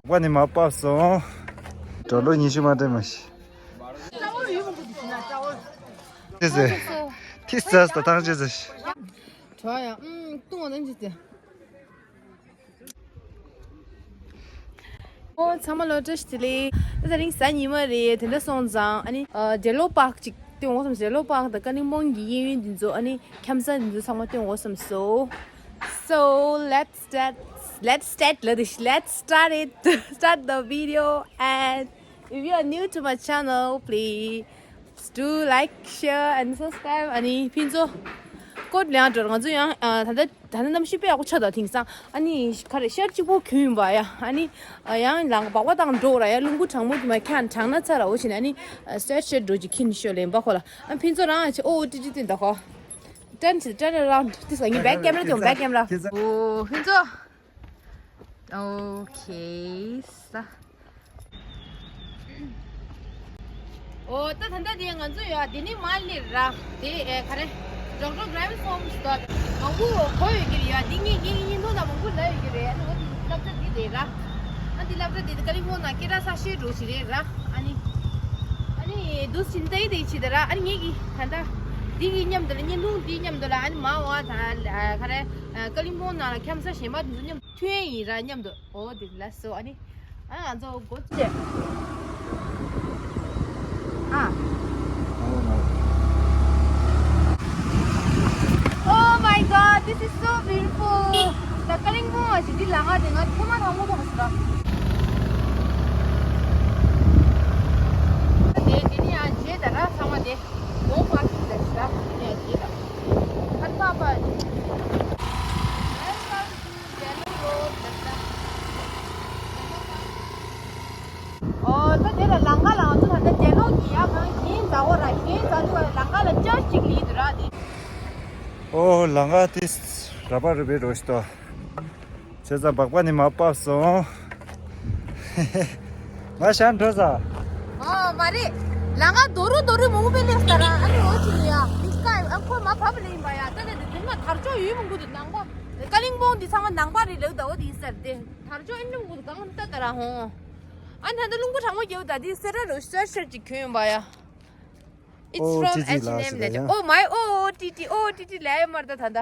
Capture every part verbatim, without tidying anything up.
པ་ནི་མ་བབས་སོང་། འགྲོ་ལོ་ཉི་ཤུ་མ་སྤྲད་མ་ཤི། ཅེས་ཟེར། ཐིག་ཟ་ད་ཐང་ཅེས་ཟེར། ཁྲོ་ཡ། ཨུམ། ཏུང་བ་ནང་ཅི་ཟེར། ཨོ་ཚང་མ་ལོ་བཀྲ་ཤིས་བདེ་ལེགས། ད་དེ་རིང་གཟའ་ཉི་མ་རེད། དེ་འདྲ་སོང་ཙང་ཨ་ནི་རྒྱལ་ལོ་པག་ཅིག་སྟོན་འོ་བསམ། རྒྱལ་ལོ་པག་དང་ཀ་ལིང་པོང་གི་གཡས་གཡོན་འདི་ཚོ་ཨ་ནི་འཁྱམ་ས་འདི་ཚོ་ཚང་མ་སྟོན་འོ་བསམ་སོ། So let's start, let's start, let's, let's start it, start the video. And if you are new to my channel, please do like, share and subscribe. ཨ་ནི་ཕུན་ཚོགས་ཀོད་ལེང་འགྲོ་ང་ཚོ་ཡང་ཨ་ད་ལྟ་ད་ལྟ་གནམ་གཤིས་དཔེ་ཡག་པོ་ཆགས་འདུག་དེང་སང་ཨ་ནི་ག་རེ་ཤར་གཅིག་པོ་གྱོན་ཡིན་པ་ཡ། ཨ་ནི་ཡང་ལང་སྦག་སྦག་བཏང་འགྲོ་ར་ཡ། རླུང་བུ་གྲང་མོ་དེ་མ་ཁྱང་གྲང་ན་ཚ་ར་འོ་བྱས་ནས་ཨ་ནི་སུ་ཝེ་ཊི་ཤར་ཊི་འགྲོ་གི་ཁྱིན་ཤོ་ལེན་པ་ཁོ་ལ། ཨ་ཕུན་ཚོགས་རང་ཨ་ཆེ་ཨོ་ཏི་ཏི་ཏི་འདུག་ཁོ། Turn, turn around. This one, back camera, back camera. ཨོ་ཕུན་ཚོགས། Okay. ས། ཨོ་ད་ད་ལྟ་དེ་ང་ཚོ་ཡོད་དེ་ནི་མ་ལི་ར་དེ་ཨེ་ག་རེ། Doctor Gram's Home Store. མང་པོ་གོ་ཡོད་ཀྱི་རེད་ཡ། འདི་ངས་ངས་ངས་མཐོང་ན་མང་པོ་ལབ་ཡོད་ཀྱི་རེད། ཨ་ནི་འོ་དེ་སློབ་གྲྭ་འདི་རེད་ར། ཨ་འདི་སློབ་གྲྭ་འདི་ཀ་ལི་ཧྥོ་ན་སྐད་གྲགས་ས་ཤོས་འགྲོ་ཞིག་རེད་ར། ཨ་ནི་ཨ་ནི་དུ་ཕྱིན་ཏེ་དེ་ཆི་དེ་ར། ཨ་ནི་ངས་ཀྱི་ད་ལྟ་འདི་གི་མཉམ་དུ་ལ་བརྙན་ཐུང་འདི་མཉམ་དུ་ལ་ཨ་ནི་མ་འོ་ད་ག་རེ་ཀ་ལི་ཧྥོ་ན་ལ་འཁྱམ་ས་གཞན་པ་འདི་ཚོ་མཉམ་དུ་ཐུན་ཡིན་ར་མཉམ་དུ། ཨོ་དེ་ལ་སོ། ཨ་ནི་ཨ་ང་ཚོ་སྒོ་ཕྱེ། ཨ། Oh my God, this is so beautiful. ད་ཀ་ལིང་པོང་ང་ཞིག་འདི་ལ་ང་དེ་ང་ཐོག་མ་དང་མོ་མཐོང་སོང་ར། དེ་དེ་ནི་ཡང་རྗེས་ད་ར་ཚང་མ་དེ་ནོ་པར་ཀིང་ལ་ཞིག་ར། དེ་ནི་ཡང་རྗེས་ད་ཁར་པ་པ། Welcome to Delhi Road. ཨོ་ད་དེ་ལ་ལམ་ཁ་ལ་ང་ཚོ་ད་ལྟ་དེ་ལོག་གི་ཡ་གང་ཞིག་འཛའ་བོ་ར་ཞིག་འཛའ་ལུག་ལམ་ཁ་ལ་ཅར་ཅིག་ལི་འདུག་ར་དེ། ཨོ་ལམ་ཁ་དེ་ར་པ་རུ་བེ་རོ་ཤི་ཏོ། བྱས་ཙང་སྦག་པ་ནི་མ་བབས་སོང་། ང་ཤར་འགྲོ་ས། ཨོ་མ་རེད། ལམ་ཁ་རྡོ་རུ་རྡོ་རུ་མང་པོ་སླེབས་ས་ར། ཨ་ནི་འོ་ཅི་ནི་ཡ་མི་སྐའི་ཨ་ཁོ་མ་བབས་ལེ་ཡིན་པ་ཡ། ད་ད་དེ་མ་དར་ལྕོག་ཡུལ་མང་པོ་དེ་ནང་པ་ཀ་ལིང་པོང་དེ་ཚང་མ་ནང་པ་རེད་ལེ་ད་འོ་དེ་ཡིན་ས་རེད་དེ། དར་ལྕོག་ཨིན་རུང་གུ་གང་ལྟ་ལྟ་ར་ཧོ། ཨ་ནི་ད་ལྟ་རླུང་བུ་གྲང་མོ་རྒྱབ་ད་དེ་སེ་ར་རུ་སུ་ཝེ་ཊི་ཤར་ཊི་ཅིག་གྱོན་ཡོང་པ་ཡ། It's ཨོ་from ཏི་ཏི་ལ་H and M ཟེར་ལ་ཡ། Oh my, oh, oh, ཏི་ཏི། Oh ཏི་ཏི་ལ་ཡ་མར་ད་ད་ད།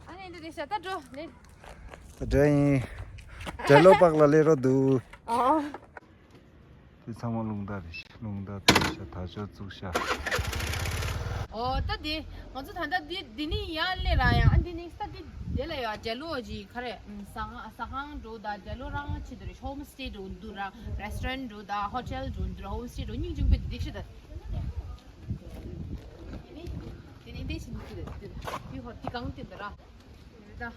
ཨ་ནི་འདི་རེད་ཤག་ད་འགྲོ་ལེ། ད་འགྲོ་ཡིན། འགྲེ་ལོ་པག་ལ་སླེབས་རོགས་འདུག་ཨོ། དེ་ཚང་མ་རླུང་རྟ་རེད། རླུང་རྟ་བཏང་ཤག་དར་ལྕོག་བཙུགས་ཤག་ཨོ་ད་དེ་ང་ཚོ་ད་ལྟ་འདི་འདི་ནི་ཡར་སླེབས་ར་ཡ། ཨ་འདི་ནི་ས་འདི་དེ་ལ་ཡ་འགྲེ་ལོ་ཅིག་ག་རེ་ཟ་ཁང་ཟ་ཁང་འགྲོ་ད་འགྲེ་ལོ་རང་ཆེད་དུ་རེད། ཧོམ་སི་ཊེ་འགྲོ་འདུག་ར། རེ་སི་ཊོ་རན་འགྲོ་ད་ཧོ་ཊེལ་འགྲོ་འདུག་ར། ཧོམ་སི་ཊེ་འགྲོ་སྙིང་རྗེ་པོ་འདི་འདི་ཤི་ད། དེ་ནི་དེ་ནི་དེ་ཤི་འདི་ཤི་ད་དེ་ཧོ་དེ་གང་དེ་འདི་ར། ད།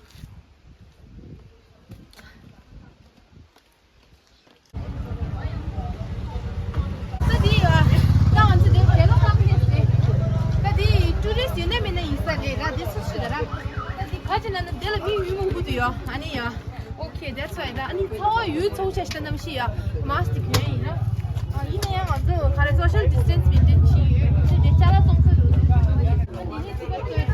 ད་འདི་ཡོད། ད་ང་ཚོ་འདི་འགྲེ་ལོ་པག་ལ་སླེབས་ཏེ། ད་འདི་ཊུ་རི་སི་ཊི་ཡོད་ན་མེད་ན་ཡིན་ས་རེད་ར། འདི་སུ་ཞིག་ར། ད་འདི་ག་ཅི་ན་ན་འདི་ལ་མི་ཡུལ་མང་པོ་འདུག་ཡོད། ཨ་ནི་ཡ། Okay, that's why. ད་ཨ་ནི་ཚང་མ་ཡུལ་ཚོ་ཆ་ཞིག་ད་གནམ་གཤིས་ཡ་མཱསི་ཊི་གྱོན་ཡིན་ན། ཨ་ཡིན་ན་ཡང་ང་ཚོ་ག་རེ་social distance maintain བྱེད་ཡོད། ད་འདི་ཅ་ལག་བཙོང་ས་རུ་འདུག་ཨ་འདི་ནི་ཚིག་པ་ཚོས།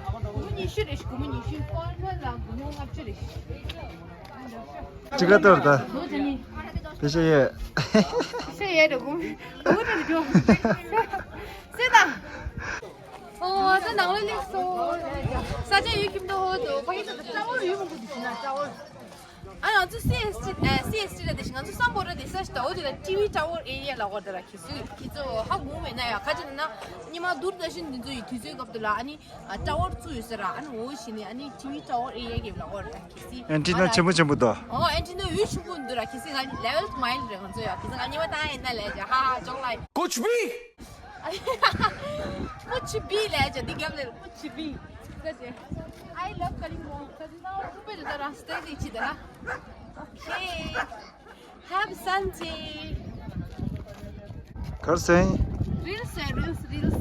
སྒོར་མོ་ཉི་ཤུ་རེད། སྒོར་མོ་ཉི་ཤུ། ཧྥོན་ལ་སྒོར་མོ་ལྔ་བཅུ་རེད། ཅི་ག་ཏོར་ད། དེ་ཤེས་ཡོད། ཤེས་ཡོད་རེད་གོ། གོ་ད་རེད་གོ། སེ་ད། ཨོ་ད་ནང་ལ་སླེབས་སོང་། ས་ཆ་ཡུལ་ཁྱིམ་དུ་ཧོ་དུ་ཕ་གི་ད་ཊ་ཝར་ཡུལ་མང་པོ་འདུག་ན་ཊ་ཝར། ཨ་ང་ཚོ་སི་ཨེས་ཊི་ཨ་སི་ཨེས་ཊི་རེད་དེ་ང་ཚོ་སམ་བྷོ་ཊ་དེ་ས་ཞིག་ད་འོ་དེ་ལ་ཊི་ཝི་ཊ་ཝར་ཨེ་རི་ཡ་ལ་འོ་དེ་ར། ཁྱེད་ཚོ་ཁྱེད་ཚོ་ཧ་གོ་མེད་ན་ཡ། ག་ཅི་ན་ན་ཉི་མ་དུར་དར་ཤན་འདི་ཚོ་ཡི་དུས་ཚོད་སྐབས་དུ་ལ་ཨ་ནི་ཨ་ཊ་ཝར་བཙུགས་ཡོད་ས་ར། ཨ་ནི་འོ་ཞིག་ནི་ཨ་ནི་ཊི་ཝི་ཊ་ཝར་ཨེ་རི་ཡ་གི་ལ་འོ་ར། ཁྱེད་ཚོ་ཨན་ཊི་ན་ཆེན་པོ་ཆེན་པོ་འདུག་ཨོ་ཨན་ཊི་ན་ཡུལ་ཆུང་པོ་འདུག་ར། ཁྱེད་ཚོ་ང་ལེ་ཝལ་མའིལ་རེད་ང་ཚོ་ཡ། ཁྱེད་ཚོ་ང་ཉི་མ་ད་ཡིན་ན་ལས་ཀྱི་ཧ་ཧ་ཅོག་ལ་ཀུཆ་བི། ཀུཆ་བི་ལས་ཀྱི་འདི་གམ་ལས་ཀུཆ་བི། I love Kalimpong. ཁྱེད་ཚོ་ང་ཐུག་པའི་དུས་ད་རང་སྟེགས་སྟེགས་ཅི་ད་ར། Okay. Happy Sunday. གར་སེང་། Reels, reels, reels.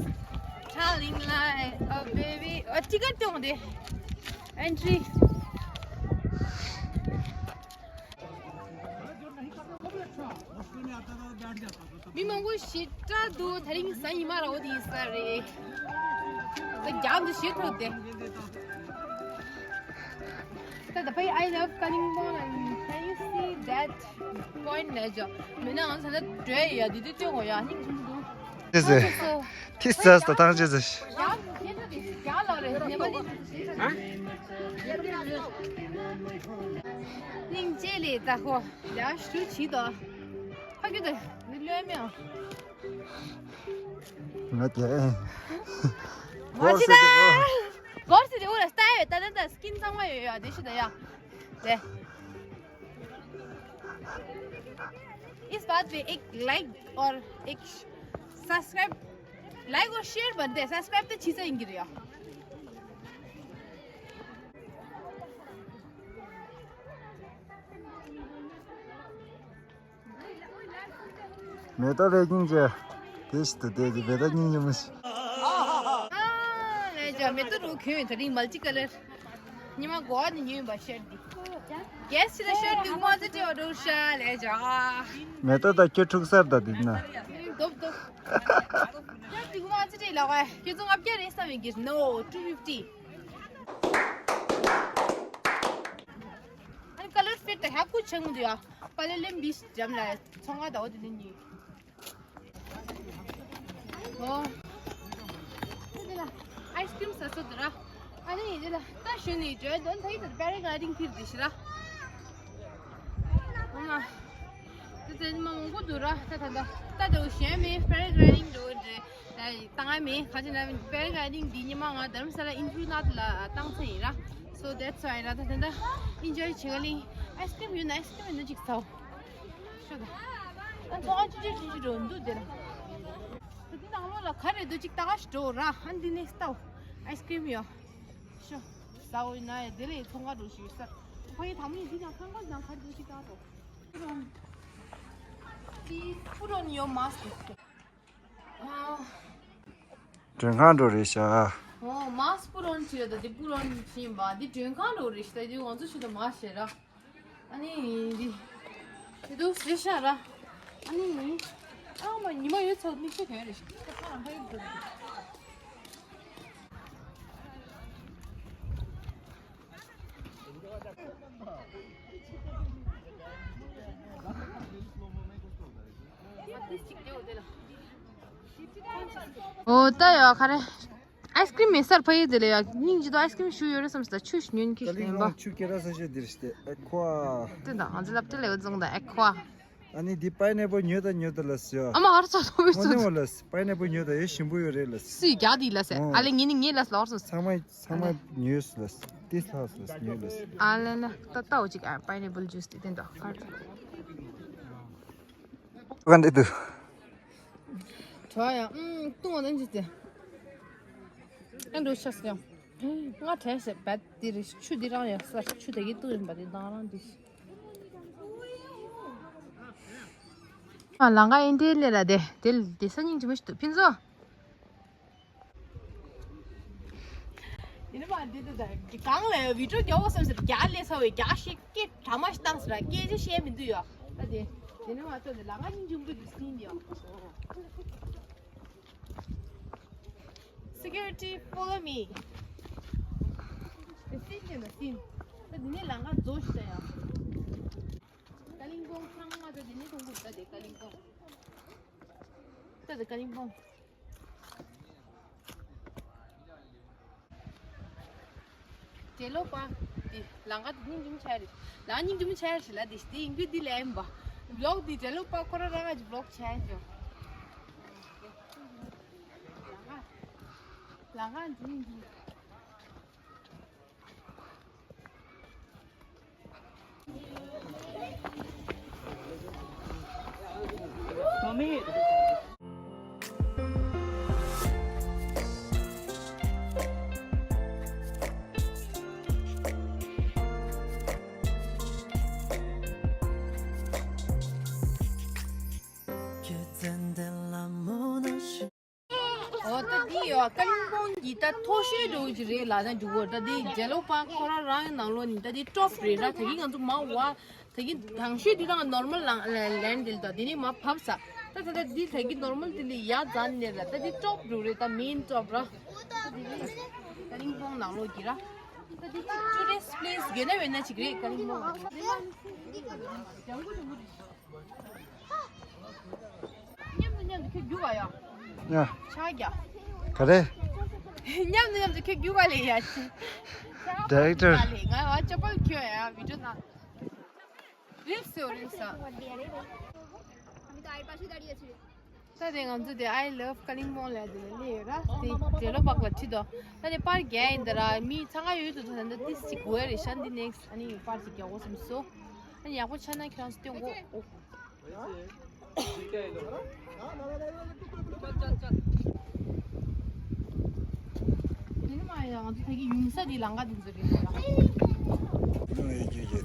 Telling lie, oh baby. ཨ་ཊི་ཀེ་ཊི་སྟོན་དེ། Entry. མི་མང་པོ་ཞེ་དྲག་འདུག་དེ་རིང་གཟའ་ཉི་མ་ར་འོ་དེ་ཡིན་ས་རེད། ད་རྒྱབ་འདི་ཞེ་ཐུག་སྟེ། ད་ད་ཕའི་I love Kalimpong and can you see that point ནས་ཇོ། མི་ན་ང་ཚ་ད་འགྲོ་ཡ་དེ་དུས་ཅོ་གོ་ཡ་ནིང་ཆུང་ཆུང་དུ། ཏི་སི། ཏི་སི་ད་ཐང་ཅི་ཟེར། ཡ་ཁྱེད་ཚོ་དེ་ཡ་ལ་རེ་ནེ་པ་ལི། ནིང་ཅེ་ལི་ད་ཧོ། ཡ་ཤུ་ཆི་དོ། ཕ་གི་དོ་ནི་ལོས་མེ་ཨ། ང་རྒྱལ་ཨེ། མ་ཅི་ད། གོར་སི་དེ་འུ་ལ་སྟ་ཡོད་ད་ད་ད་སྐིན་ཚང་མ་ཡོད་ཡ་དེ་ཤི་ད་ཡ། དེ། इस बात पे एक लाइक और एक subscribe, like और शेयर बनते हैं, सब्सक्राइब तो चीज़ें इंगिरिया। མེ་ཏོག་པའི་སྙིང་རྗེ། དེ་ཞིག་ཏུ་བསྡད་དེ་མེ་ཏོག་སྙིང་རྗེ་མོ་ཞིག་ཨ་ལས་ཀྱང་མེ་ཏོག་རུ་གྱོན་ད་རིང་མལ་ཊི་ཀ་ལར། ཉི་མ་གོ་བ་ནི་ཉོས་པ་ཤར་འདི། རྒྱལ་སྲིད་ལ་ཤར་འདི་མ་ཚེ་ཏེ་འོ་འགྲོ་ཤ་ལས་ཀྱང་། མེ་ཏོག་ད་ཁྱོད་འཁྲུག་སར་ད་འདི་ན། དོབ་དོབ། ཤར་འདི་མ་ཚེ་ཏེ་ལ་བ་ཁྱེད་ཚོ་ལྔ་བརྒྱ་རེད་བསམ་ཡོད་ཀྱི་no two fifty། ཨ་ནི་ཀ་ལར་ཕིཊ་དང་ཧ་ཀུ་ཆང་འདུག་ཡ། པ་ལེ་ལེམ་བིས་འཇམ་ལ་ཚོང་ཁང་ཟླ་བ་དེ་ནས་ཉོས། ཨོ། དེ་ལ་ཨའི་སི་ཀྲིམ་ཟ་ས་འདུག་ར། ཨ་ནི་དེ་ལ་ད་གཞོན་ནུའི་འགྲོས་འདོན་ཐག་ཡིན་ད་པེ་ར་གླའི་ཌིང་ཕིར་དེ་ཤི་ར། ཨོ་མ། དེ་ཚེ་མ་མང་པོ་འདུག་ར་ད་ད་ད་ད་དེ་གཞན་མི་པེ་ར་གླའི་ཌིང་འགྲོ་འདྲེ། ད་ཡི་ཏང་ཨ་མེ་ཁ་ཅིག་ན་པེ་ར་གླའི་ཌིང་འདི་ཉི་མ་ང་དྷརམ་ས་ལ་ཨིན་ཕུ་ནཱཐ་ལ་བཏང་ཚེ་ཡིན་ར། So that's why ར་ད་ད་ད་ཨིན་ཇོའི་བྱེད་ག་ལིང་། ཨའི་སི་ཀྲིམ་ཡོད་ན་ཨའི་སི་ཀྲིམ་ཡོད་ན་ཅིག་ཟའོ། ཤོད་ད། ཨ་ཚོང་ཨ་ཅི་ཅི་ཅི་ཅི་འགྲོ་འདུག་དེ་ལ། ད་འདི་ནང་ལོགས་ལ་ག་རེ་འདུག་ཅིག་ལྟ་ག་ཞིག་འགྲོ་ར། ཨ་འདི་ནས་ལྟའོ། ཨའི་སི་ཀྲིམ་ཡོད། ཤོད། ཟའོ་ཡིན་ན་ཡ་དེ་ལས་ཚོང་ཁ་འགྲོ་ཞིག་ཡོད་ས། ཁོ་ཡི་དམ་ཡིན་འདི་ནང་ཁང་པ་ནང་ག་རེ་འདུག་ཅིག་ལྟ་དོ། Please put on your mask. མགྲོན་ཁང་འགྲོ་རེད་ཤག་ཨོ་མཱསི་པུ་རོན་བྱས་ད་འདི་པུ་རོན་བྱིན་པ་འདི་མགྲོན་ཁང་འགྲོ་རེད་ཤག་ད་འདི་ང་ཚོ་ཞུ་ད་མ་བྱས་ར། ཨ་ནི་འདི་དེ་དུ་རེད་ཤག་ར། ཨ་ནི་ཨ་མ་ཉི་མ་ཡོད་ཚོད་མིག་ཆུ་གྱོན་རེད་ཤག་ད་ཁ་རང་ཁ་ཡོད་འགྲོ་རེད། ཨོ་ད་ཡ་ག་རེ། ཨའི་སི་ཀྲིམ་མེད་སར་ཕ་ཡི་དེ་ལ་ཡ་སྙིང་རྗེ་དོ། ཨའི་སི་ཀྲིམ་ཞུ་ཡོད་རེད་བསམ་སྟེ་ཆུ་ཞིག་ཉོན་གྱི་ཀ་ལིང་ཡིན་པ། ཁོང་ཆུ་སྐྱེ་ར་ས་ཞེས་འདིར་སྟེ་ཨེ་ཁོ་ཨ། དེ་དང་ང་ཚོ་སློབ་གྲྭ་ལ་བཟུང་དང་ཨེ་ཁོ་ཨ། ཨ་ནི་འདི་པའི་ནེ་པལ་ཉོས་དང་ཉོས་དང་ལ་སི་ཡ། ཨ་མ་ཧར་ཚ་ཐོ་མི་ངོ་ཚོ་ནས་འོ་ལ་སི་པའི་ནེ་པལ་ཉོས་དང་ཨེ་ཞིམ་པོ་ཡོད་རེད་ལ་སི། སུས་རྒྱག་དེ་ལ་སི། ཨོ། ཨ་ལེ་ངེད་ནི་ངེད་ལ་སི་ལོར་སོང་སི། ཚང་མ་ཚང་མ་ཉོས་སི་ལ་སི། ཏིས་ལྷག་སི་ལ་སི་ཉོས་ལ་སི། ཨ་ལེ་ལེ་ད་ལྟ་འོ་ཅིག་ཨ་པའི་ནེ་པལ་ཇུས་དེ་དེ་འདྲ་ཧར་ཚ། ག་འདྲ་འདུག་གྲོ་ཡང་ཨུམ་ཏུང་བ་དང་ཅི་ཏེ། ཨ་འགྲོ་ཆགས་སོང་། ང་དྲན་ཤེས་བད་དེ་རེད། ཆུ་འདི་རང་ཡག་ས་ཆུ་དེ་གི་ཏུ་ཡིན་པ་དེ་དང་རང་འདི། ཨ་ལང་ཀ་ཨིན་ཏེ་ལེ་ལ་དེ་དེ་དེ་ས་སྙིང་རྗེ་མོ་ཞིག་འདུག་ཕིན་ཚོ། ཡིན་ནི་མ་འདི་འདི་ད་གང་ལ་བི་ཌིའོ་རྒྱག་འོ་བསམ་ཟེར་རྒྱ་ལས་ས་བའི་རྒྱ་ཞིག་སྐད་གྲ་མ་ཞིག་བཏང་ཟེར་སྐད་ཆ་བཤད་མི་འདུག་ཡ། ད་དེ་ཡིན་ནི་མ་ཚོ་འདི་ལ་ང་ཉིན་འཇུག་འབུད་འདུག་སྲིན་ཡ། Security, follow me. ད་སྲིན་ཡིན་ན་སྲིན། ད་འདི་ནས་ལ་ང་རྫོ་ཞིག་ད་ཡ། ཀ་ལིང་པོང་ཚང་མ་ད་འདི་ནས་གཏོང་དགོས་ད་དེ་ཀ་ལིང་པོང་། ད་དེ་ཀ་ལིང་པོང་། འབྲས་ལོ་པ། འདི་ལང་ཀ་འདི་སྙིང་རྗེ་མོ་ཆགས་རེད། ལང་སྙིང་རྗེ་མོ་ཆགས་རེད་ལ་འདི་འདི་ཡིན་གྱི་འདི་ལ་ཡིན་པ། བི་ལོག་འདི་འབྲས་ལོ་པ་ཁོ་རང་རང་ང་ཅིག་བི་ལོག་ཆགས་རེད། ལང་ཀ་ལང་ཀ་འདི་སྙིང་རྗེ་མོ། ཁྱེད་ཚན་དེ་ལ་མོ་ན་ཤི། ཨོ་ད་འདི་ཡོད་ཀ་ལིང་པོང་གི་ད་མཐོ་ཤོས་འགྲོ་གི་རེད་ལ་ད་འཇུག་གོ་ད་འདི་ཇེ་ལོ་པ་ཁོ་རང་རང་ནང་ལོགས་ནི་ད་འདི་ཊོབ་རེད་ར། ད་གིན་ང་ཚོ་མ་བ་ད་གིན་དང་ཤོས་འདི་ད་ནོར་མལ་ལན་འདི་ལ་ད་འདི་ནི་མ་བབས་ས། ད་ད་ད་འདི་ད་གིན་ནོར་མལ་འདི་ལ་ཡ་ཛན་ནེ་ར་ད་འདི་ཊོབ་འགྲོ་རེད། ད་མེན་ཊོབ་ར། ད་འདི་ནི་ཀ་ལིང་པོང་ནང་ལོགས་ཀྱི་ར། Tourist place ག་ནས་ཡོད་ན་ཅིག་རེད། ཀ་ལིང་པོང་། མཉམ་དུ་མཉམ་དུ་ཁྱོད་རྒྱུག་ག་ཡ། ཡ། ཆ་རྒྱ། ག་རེ། མཉམ་དུ་མཉམ་དུ་ཁྱོད་རྒྱུག་ག་ལས་ཡ། Director། ང་བ་ཅོ་པལ་ཁྱོད་ཡ་བི་ཌིའོ་ནང་། རིབ་སེ་རིབ་ས། ད་དེ་ང་ཚོ་དེ་I love Kalimpong ལབ་དེ་ལ་སླེབས་ཡོད་ར། དེ་འབྲེལ་ལོ་པག་ལ་ཁྲིད་དོ། ད་དེ་པར་རྒྱག་ཡིན་ད་ར། མི་འཚང་ཁ་ཡོད་དུ་ད་ད་ཏིས་ཅིག་དགོས་རེད་ཤག་འདི་ནེགསི་ཨ་ནི་པར་ཅིག་རྒྱག་དགོས་བསམ་སོང་། ཨ་ནི་ཡག་པོ་ཆགས་ན་ཁྱེད་རང་ཚོ་སྟོན་གོ། ཨོ། དེ་ནི་མ་ཡ་ང་ཚོ་ད་གི་ཡུམ་ས་འདི་ལང་ཀ་འདི་ཚོ་རེད་ལ། ཨོ་ཡ་ཡ་ཡ།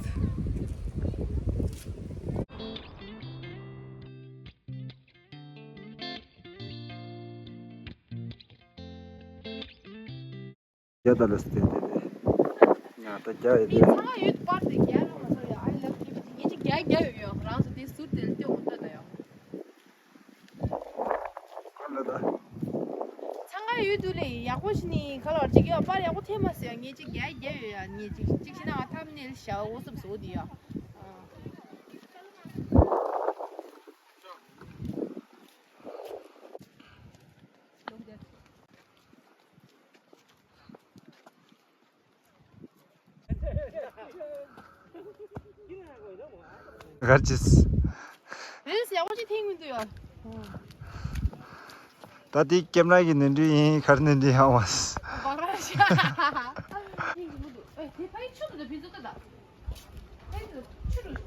རྒྱ་དར་ལ་སྟེ་དེ་རེད། ང་ད་རྒྱ་ཡོད་དེ། ཚང་ཡོད་པར་དེ་རྒྱ་རང་མ་སོ་ཡ། I love Tibet ངེད་ཅིག་རྒྱ་རྒྱ་ཡོད་ཡོད་རང་སོ་དེ་ཟུར་དེ་ལ་སྟེ་འོ་ད་ད་ཡོད། ག་ལ་ད། ཚང་ཡོད་དུ་ལེ་ཡག་པོ་ཞིག་ནི་ག་ལ་བར་ཅིག་ཡོད་པར་ཡག་པོ་ཐེབས་མ་སོ་ཡ། ངེད་ཅིག་རྒྱ་རྒྱ་ཡོད་ཡ། ངེད་ཅིག་ཅིག་ཞིག་ན་ང་ཐབ་ནེལ་ཞའོ་སོབ་སོ་དེ་ཡ། གར་ཅིས། རེས་ཡག་པོ་ཅིག་ཐེངས་མི་འདུག་ཡ། ད་དེ་ཀེམ་ར་གི་ནས་འདྲི་ཡིན་གར་ནས་འདྲི་ཡང་བ། བག་ར་ཤ། ཨེ་དེ་ཕ་ཡི་ཆུ་འདུག་ད་ཕི་ཚོ་ད་ད། ཕ་ཡི་ཆུ་འདུག་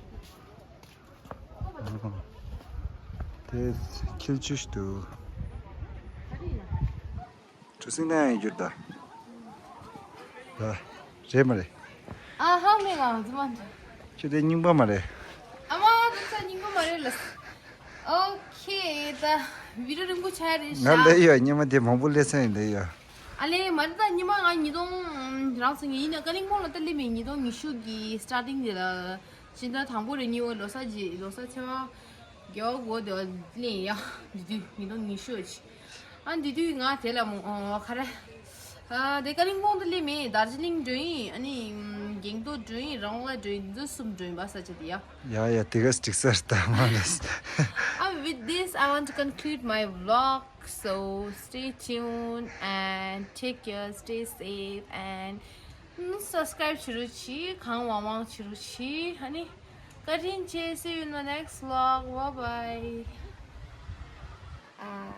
དེ་ཁྱིལ་ཆུ་ཞིག་འདུག་གྲུ་གཟིངས་ནས་ཡང་གྱུར་ད། ད། རེད་མ་རེད། ཨ་ཧ་མེ་ང་རྫུན་མ་འདྲ། ཁྱོད་དེ་རྙིང་པ་མ་རེད། ཨ་མ་རྫུན་ས་རྙིང་པ་མ་རེད་ལ། ཨོ་ཁེ་ད། བི་ཌིའོ་རིང་པོ་ཆགས་རེད་ང་ཤག་ལས་ཡོད་ཉི་མ་དེ་མང་པོ་ལས་སེང་ལས་ཡོད། ཨ་ལེ་མ་རེད་ད་ཉི་མ་ང་ཉིས་སྟོང་རང་ཚོ་ངས་ཡིན་ན་ཀ་ལིང་པོང་ལ་ད་སླེབས་མེད་ཉིས་སྟོང་ཉི་ཤུ་གི་སི་ཊར་ཊིང་དེ་ལ། ཕྱི་ཟླ་དང་པོ་རེད། ཉི་འོ་ལོ་གསར་གྱི་ལོ་གསར་ཚེས་པ་དགེ་བ་གོ་དེ་བ་ལེན་ཡ། འདི་དུས་ཉིས་སྟོང་ཉི་ཤུ་ཅི། ཨ་འདི་དུས་ང་དེ་ལ་མོ་ཨོ་ག་རེ། ཨ་དེ་ཀ་ལིང་པོང་དུ་སླེབས་མེད། དར་ཇི་ལིང་འགྲོ་ཡིན། ཨ་ནི་ཨམ་གེང་ཏོག་འགྲོ་ཡིན། རོང་བ་འགྲོ་ཡིན། འདི་ཚོ་གསུམ་འགྲོ་ཡིན་པ་ས་ཆ་དེ་ཡ། ཡ་ཡ་དེ་ག་འགྲིག་ས་རེད་ད་མ་ལས། Uh, with this, I want to conclude my vlog. So stay tuned and take care, stay safe and mm, subscribe བྱེད་རོགས་གྱིས། གང་མང་མང་བྱེད་རོགས་གྱིས། ཨ་ནི་བཀའ་དྲིན་ཆེ། See you in my next vlog. Bye bye. Uh,